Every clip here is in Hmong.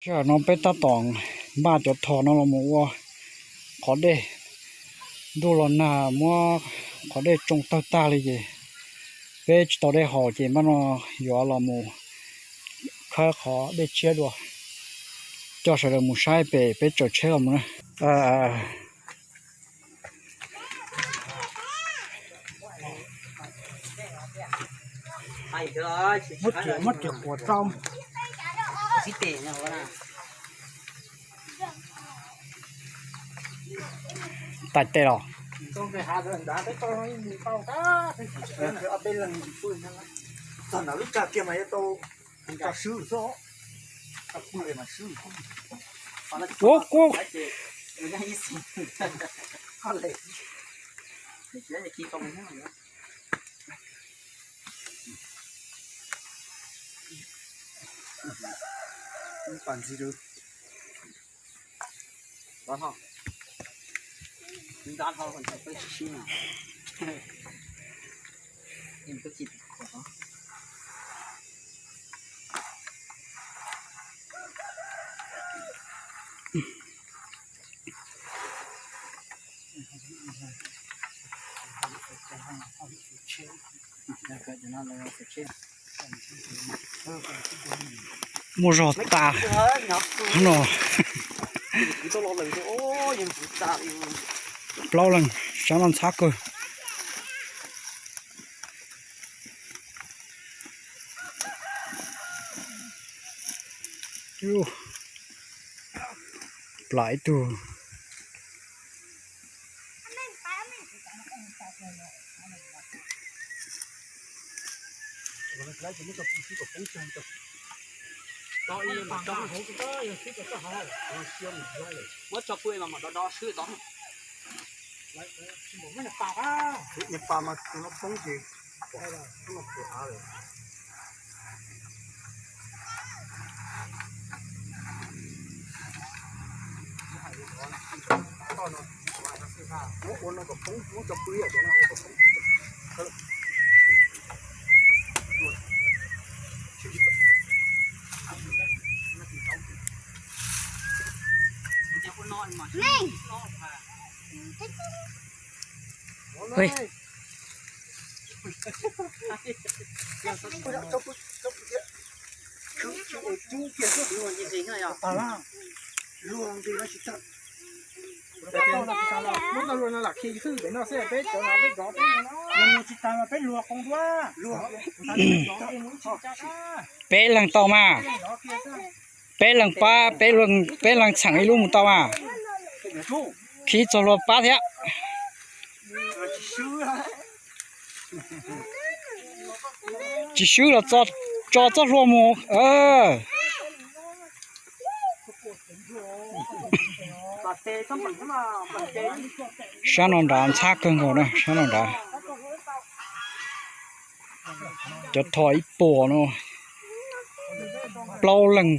Sij hawm no peb tab tom npaj cov thos no los mus ua qhov dej. Ntuj los nag muab qhov dej tsoo tawg tag li ces peb tsis tau dej haus ces npaj no yuav los mus khawb qhov dej tshiab dua. Coj sawv daws mus saib pem peb tsaws tsheb los mus na. Muab riam quas rau. Tais tes los. Ua kuv. Muaj zog tas no. Plaub leeg, sab no ntxhab kawg. Plam ib tug. Muab tso pw mas mam do do swb tod. Niag pas mas tus no poob ces no pus av lawm. Muab ua no kom poob, muab tso pw cov no ua kom poob. Peb leeg tau mas. Peb leeg pab, peb leeg txheem ib lub mus tau mas. Khib txog hlua pab thiab. Tsis swb los tso txoj hlua mus. Sab no nrad ntxhab kawg nkaus na, sab no nrad. Cov thos ib puas no, plaub leeg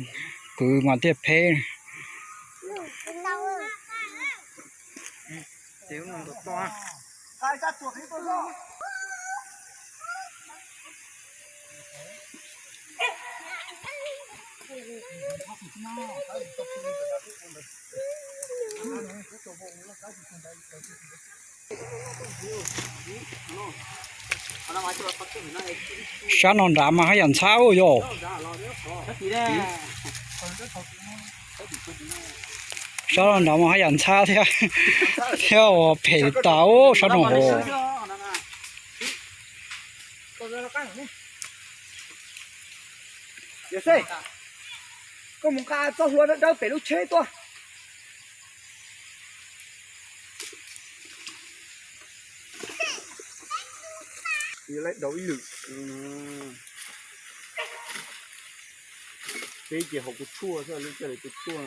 kwv mas thiaj pheb. Sab no nrad mas haj yam ntxhab yom. Sab no nrad mas haj yam ntxhab thiab, thiab ua phem tas sab no hos. Koj mus nqa txoj hlua dawb dawb pem lub tsheb tuaj. Peb ces haus kuv tshuaj xwb, lub caij lawv tus tshuaj.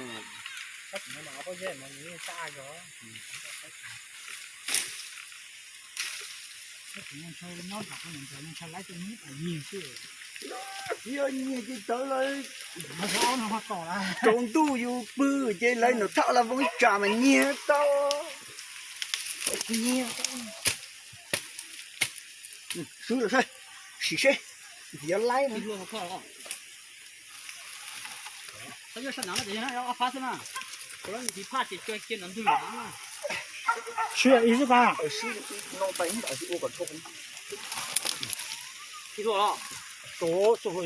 Txiv nyiag ces tawv lawm. Tsaus ntuj yus pw ces lawv nram thaj las voos ib tsam mas nyiag tau. Nyiag tau. Swb lawm seb, sim seb, yuav laib no. Tau yuav sab nrav no ces yog ob phab xwb na. Kuv lawv tiv phaj ces cia cia nov ntwg nrav na. Sib ib xwb ka. Khi tuaj los. Tuav xwb.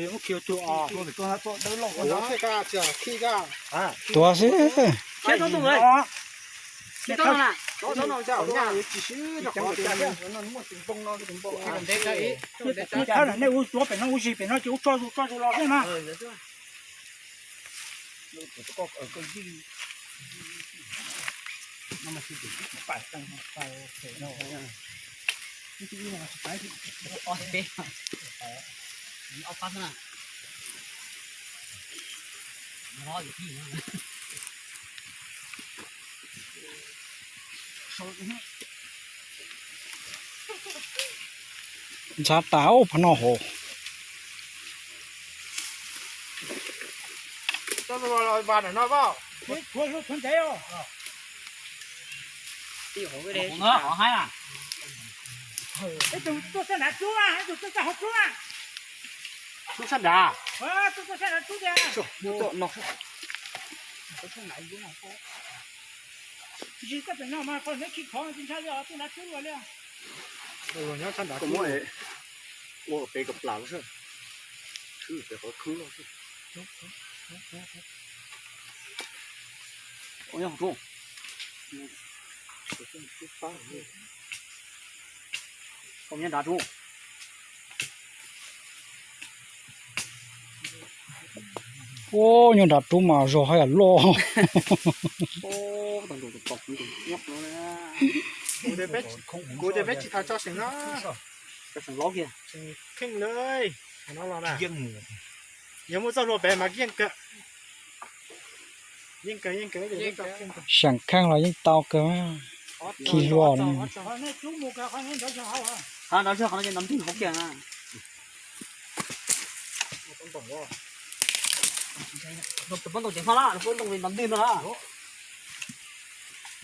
Khi ka. Tuav xwb. Khi tau na. Nej ua tuav pem no ua zis pem no ces ua tso zus tso zus los xwb na. Ntxhab tas ub phav no hauv. Tus tuaj sab nrav rub, tus tuaj sab hauv rub. Tus tuaj sab nrav, tus tuaj sab nrav rub tiag. Tsis koj pem no mas qhov neb khi khov tsis ntshai li os, tuaj nrav rub los li. Nyob sab nrav rub, ua pem kom plam los xwb, tshwb pem qhov khwb los xwb. Nyob hauv rub, nyob nrav rub. Ub, nyob nram rub mas zog haj yam loj. Kuv tias peb tsis tau tso seem no, seem kheej li. Yog muaj txoj hlua pem mas yeej kawg, yeej kawg, yeej kawg. Seem kheej los yeej tau kawg, khi hlua li.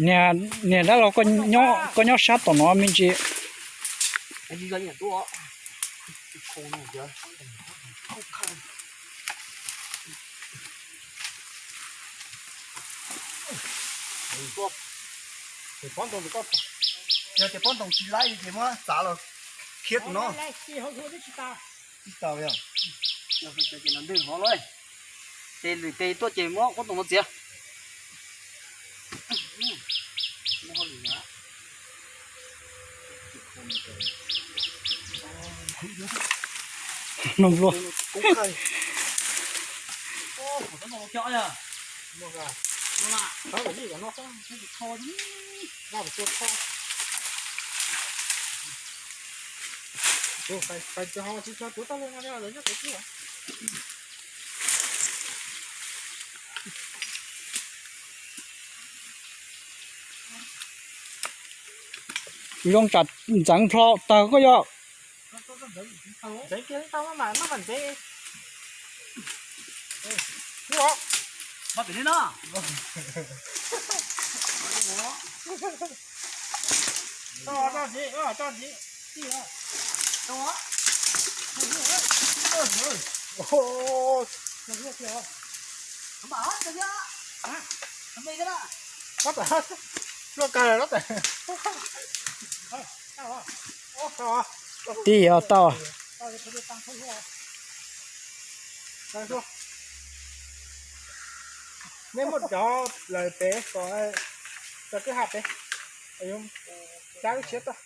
Niag, niag dab laug, koj nyob sab tom no me ntsis. Yog tias pob ntoo tsis laib ces muab txav los khiab tus no. Tsis tau yog. Ces lwm tes tuaj ces muab pob ntoo no txiav. Noj luaj. Zoo tsam ntxeev plho tawg koj yog. Luaj kag lawm, tib tau. Neb muab cov lawm pem kom, cov kwj ha pem, cab wb tshiab tuaj.